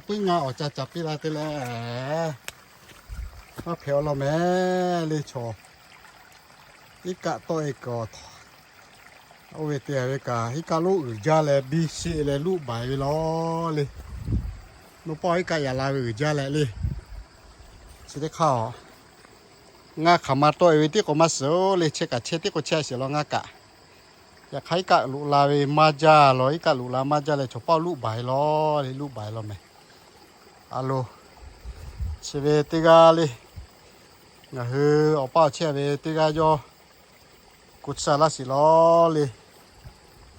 Puiˉ ngaˇ awˬ ca caˍ piˇ la te leh, maˇ hpehꞈ awˬ lawn mehˍ le chaw. Iˉ kaˆ tawˆ e kaꞈ, oˇ ve te ve kaꞈ, iˉ kaˆ lonˉ uiˍ jaˇ leh biˇ sheˆ leh luˆ baˬ ve law le. Nawˬ paˆ iˉ kaˆ yaꞈ la ve uiˍ jaˇ leh le. Chi teˇ hk'aˇ, ngaˇ hk'aˬ ma tawˆ e ve tiˉ k'o maˇ shiˍ-oˬ le, chehˇ kaꞈ chehˇ tiˉ k'o chehˇ shiˍ law ngaˇ kaꞈ. Yaꞈ hk'aˇ iˉ kaˆ loꞈ la ve maˇ jaˇ law, iˉ kaˆ loꞈ la maˇ jaˇ leh chaw paˆ luˆ baˬ ve law le, luˆ baˬ ve law mehˍ. A lo, chi ve teˇ g'aˇ le, ngaˬ hui awˬ paˇ awˬ chehˇ ve teˇ g'aˇ yawˇ k'o tsuhˇ laˇ shiˍ law le.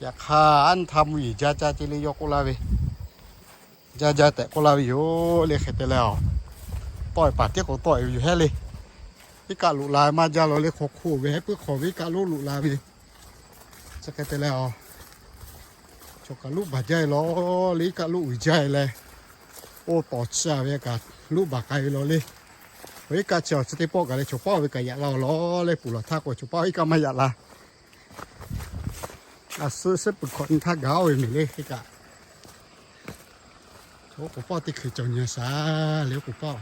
Yaꞈ hk'aˇ aˉ nyi htaˇ mvuhˇ yeˬ jaˇ jaˇ ce le yawˇ k'oˆ laˇ ve, jaˇ jaˇ tehꞈ k'oˆ laˇ ve yoˬ le. Hk'e te leh, tawˆ e paˍ tiˉ k'o tawˆ e ve yoˬ hehˉ le. Iˉ kaˆ loꞈ la maˇ jaˇ law le, hk'aw hk'oˆ ve hehˉ puiˉ hk'aw ve iˉ kaˆ lonˉ loꞈ la ve. Chi hk'e te leh, chaw kaꞈ lonˉ baˬ jaˇ e law le, iˉ kaˆ lonˉ uiˍ jaˇ e leh, oˇ tawˍ chi a ve kaꞈ lonˉ baˬ k'ai ve law le. Awˬ iˉ kaˆ chi awˬ chi teˇ pawˆ kaꞈ leh chaw paˆ ve kaꞈ yaꞈ la awˬ lawn le, puˍ lawˬ htaˇ k'o chaw paˆ iˉ kaˆ maˇ yaꞈ la. A suhˆ suhˆ puˍ hkawꞈ nyi htaˇ gaˬ oˇ ve mehˍ le hk'e kaꞈ. Chaw oˉ k'oˍ paˆ teˇ hkui cawˬ nyi shaˍ le, oˉ k'oˍ paˆ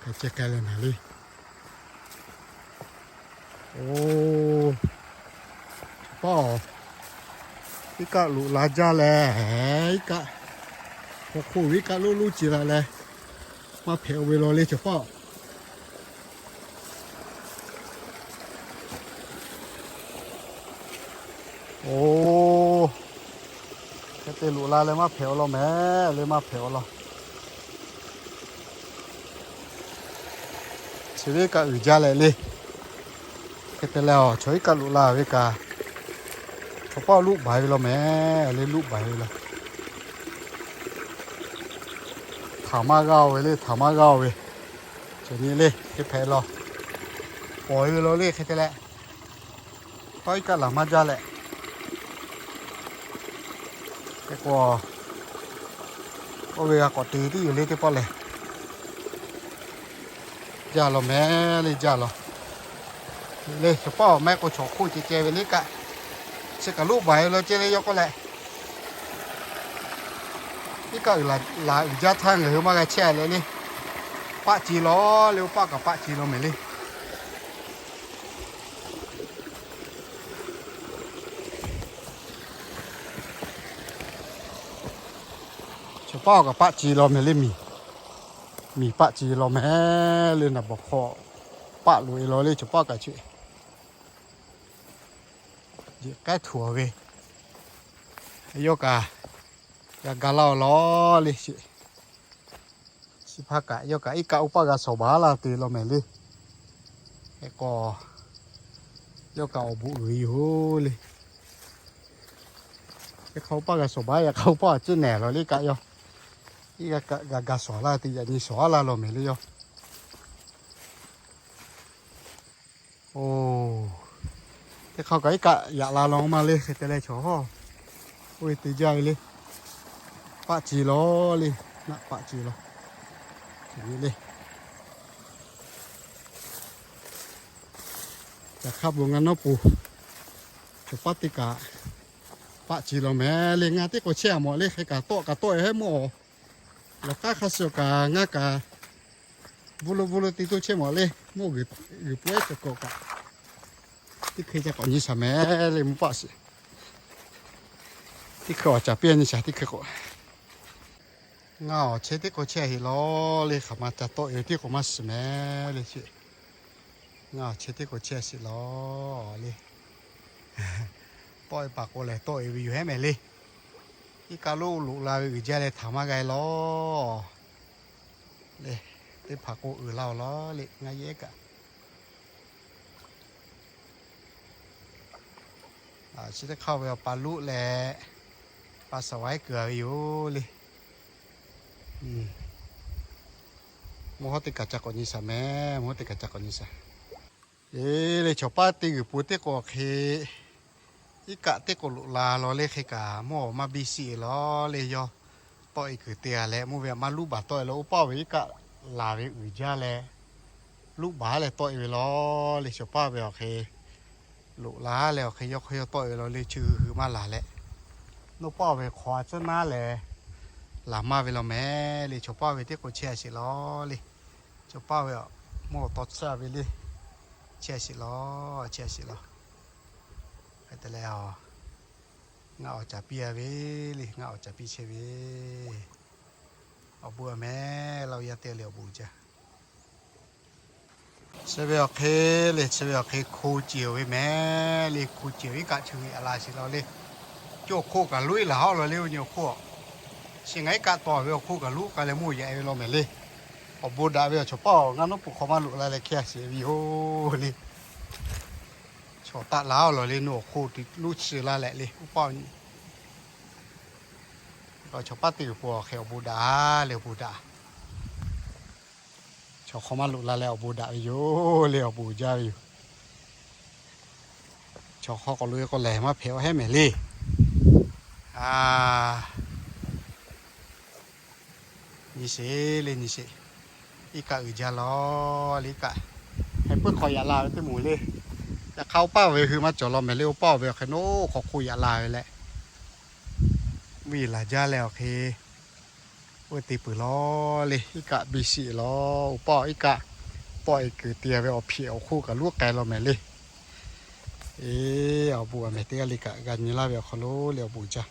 hk'e ceh k'ai leh naˍ le. Oˇ, chaw paˆ, iˉ kaˆ loꞈ la jaˇ leh, iˉ kaˆ hk'aw hk'oˆ ve iˉ kaˆ lonˉ lonˉ ce la leh, maˇ hpehꞈ oˇ ve law le chaw paˆ. Oˇ, hk'e te loꞈ la leh maˇ hpehꞈ awˬ lawn mehˍ le, maˇ hpehꞈ awˬ lawn. Chi ve iˉ kaˆ uiˍ jaˇ leh le. Hk'e te leh, chaw iˉ kaˆ loꞈ la ve kaꞈ, chaw paˆ luˆ baˬ ve law mehˍ le, luˆ baˬ ve law. Htaˍ maˇ g'aˇ oˇ ve le, htaˍ maˇ g'aˇ oˇ ve. Chaw nyi le hk'e hpehꞈ law. Pawˬ ve law le hk'e te leh, tawˆ iˉ kaˆ laˬ maˇ jaˇ leh, hk'e k'o, oˇ ve g'a k'awꞈ te tiˉ yoˬ le teˇ pawˆ lehˬ. Jaˇ law mehˍ le, jaˇ law. Le chaw paˆ awˬ mehˆ k'o chaw hk'oˆ ceh ceh ve le kaꞈ, chi kaꞈ lonˉ baˬ ve law ceh le yawˇ k'oˆ leh, iˉ kaˆ uiˍ laˬ uiˍ jaˇ htaˇ ngaˬ hui maˇ g'a chehˇ leh le. Paˆ ce law le, oˇ paˆ kaꞈ paˆ ce law mehˍ le. Chaw paˆ awˬ kaꞈ paˆ ce law mehˍ le, miˬ, miˬ paˆ ce law mehˍ le, naˬ bawˬ hk'aw paˆ loꞈ e law le chaw paˆ kaꞈ chi. Yeˬ k'aˉ htuꞈ ve, yawˇ kaꞈ g'a ga laˇ awˬ lawn le chi. Chi hpaˇ kaꞈ yawˇ kaꞈ iˉ kaˆ oˇ paˆ g'a shawˍ baˬ laˇ te law mehˍ le. Hk'e k'o, yawˇ kaꞈ awˬ bon uiˍ ve yoˬ le. Teˇ hk'a oˇ paˆ g'a shawˍ baˬ, yaꞈ hk'aˇ oˇ paˆ a ciˉ nehˬ law le kaꞈ yawˇ, iˉ kaˆ g'a ga shawˍ laˇ te yaꞈ nyi shawˍ laˇ law mehˍ le yawˇ. Oˇ, teˇ hk'a kaꞈ iˉ kaˆ yaꞈ la law maˇ le hk'e te leh chaw hawˇ, oˇ ve te jaˇ ve le. Paˆ ce law le, naˆ paˆ ce law. Te le, yaꞈ hk'aˇ bon ngaˬ nawˉ pon, chaw paˆ teˇ kaꞈ paˆ ce law mehˍ le. Ngaˬ teˇ k'o chehˇ a mawˬ le hk'e kaꞈ tawˆ kaꞈ tawˆ e hehˉ mawˇ. Lawˬ k'aˉ hk'a shuˍ kaꞈ ngaˬ kaꞈ, bvuhˇ lo bvuhˇ lo te toˇ chehˇ mawˬ le, mawˇ g'uiˬ pawehˉ cawˬ kawꞈ kaꞈ, teˇ hkui ca k'awꞈ nyi shaˍ mehˍ le mvuhˇ paˆ shiˍ. Teˇ hkui awˬ caˍ piˇ nyi shaˍ teˇ hkui k'o, ngaˬ awˬ chehˇ teˇ k'o chehˇ heˆ law le, hk'aˬ ma ca tawˆ e ve tiˉ k'o maˇ shiˍ mehˍ le chi. Ngaˬ awˬ chehˇ teˇ k'o chehˇ shiˍ law le. Tawˆ e paˍ k'o lehˬ tawˆ e ve yoˬ hehˉ mehˍ le. Iˉ kaˆ lonˉ loꞈ la ve uiˍ jaˇ leh htaˍ maˇ g'a e law le. Teˇ hpaˍ k'o uiˍ la awˬ lawn le ngaˬ yehˉ kaꞈ. Chi teˇ hk'aˇ ve awˬ pa luˆ leh, pa shaˍ waiˉ kuiˬ a ve yoˬ le. Mvuhˇ hawˉ teˇ kaꞈ ca k'awꞈ nyi shaˍ mehˍ, mvuhˇ hawˉ teˇ kaꞈ ca k'awꞈ nyi shaˍ. Eˬ le, chaw paˆ teˇ g'uiˬ pon teˇ k'o hk'e, iˉ kaˆ teˇ k'o loꞈ la law le hk'e kaꞈ mawˇ maˇ biˇ shiˆ e law le yawˇ. Tawˆ e kuiˬ te a leh mawˇ ve a maˇ luˇ baˬ tawˆ e law, oˇ paˆ ve iˉ kaˆ laˬ ve uiˍ jaˇ leh, luˇ baˬ leh tawˆ e ve law le. Chaw paˆ ve awˬ hk'e loꞈ la leh awˬ hk'e yawˇ hk'e yawˇ tawˆ e ve law le, chi hui hui maˇ laˬ leh, nawˬ paˆ ve hk'aw a tcuhˉ naˉ leh, Laˬ maˇ ve law mehˍ le, chaw paˇ ve teˇ k'o chehˇ sheˍ law le. Chaw paˇ ve aˬ, mvuhˇ awˬ taw tsuhˇ ve le. Chehˇ sheˍ law, chehˇ sheˍ law. Hk'e te leh, ngaˬ awˬ caˍ piˇ a ve le, ngaˬ awˬ caˍ piˇ chehˇ ve. Awˬ bon a mehˍ, laˇ yaˇ teˇ g'aˇ le awˬ bon jaˇ. Chi ve awˬ hk'e le, chi ve awˬ hk'e hko ceˬ ve mehˍ le, hko ceˬ ve iˉ kaˆ chi ve aˬ laˬ sheˍ law le. Cawˇ awˬ hk'oˆ kaꞈ loˉ laˬ haˉ law le, oˇ nyi awˬ hk'oˆ. Chi ngaˬ iˉ kaˆ tawˍ ve awˬ hk'oˆ kaꞈ loˉ k'ai leh mawˇ yaꞈ ve law mehˍ le. Awˬ bon daꞈ ve awˬ chaw paˇ awˬ, ngaˬ nawˉ peuˬ hk'aw maˇ loꞈ la leh hk'e a sheˍ ve yoˬ le. Chaw taˆ laˬ haˉ law le, nawˬ awˬ hk'oˆ te loˉ chi laˇ leh le, oˇ paˆ awˬ nyi. Chaw paˇ teˇ g'uiˬ po awˬ hk'e awˬ bon daꞈ le, awˬ bon daꞈ. Chaw hk'aw maˇ loꞈ la leh awˬ bon daꞈ ve yoˬ le, awˬ bon jaˇ ve yoˬ. Chaw hk'aw k'awꞈ loꞈ e k'o lehˬ maˇ hpehꞈ awˬ hehˉ mehˍ le. A, nyi sheˍ le, nyi sheˍ. Iˉ kaˆ uiˍ jaˇ law le, iˉ kaˆ. Heh puiˉ hk'aw yaꞈ la ve teˇ moˍ le. Yaꞈ hk'aˇ oˇ paˆ ve hui maˇ cawˬ law mehˍ le, oˇ paˆ ve awˬ hk'e nawˉ hk'aw hk'oˆ yaꞈ la ve leh, mvuhˇ yeˬ laˬ jaˇ leh awˬ hk'e, oˇ te peuˬ law le. Iˉ kaˆ biˇ shiˆ law, oˇ paˆ iˉ kaˆ pawˆ e kuiˬ te ve awˬ hpiꞈ awˬ hk'oˆ kaꞈ loˉ k'ai law mehˍ le. Eˬ, awˬ bon a mehˍ teˇ g'aˇ le kaꞈ g'a nyi laˇ ve awˬ hk'aw lo le awˬ bon jaˇ.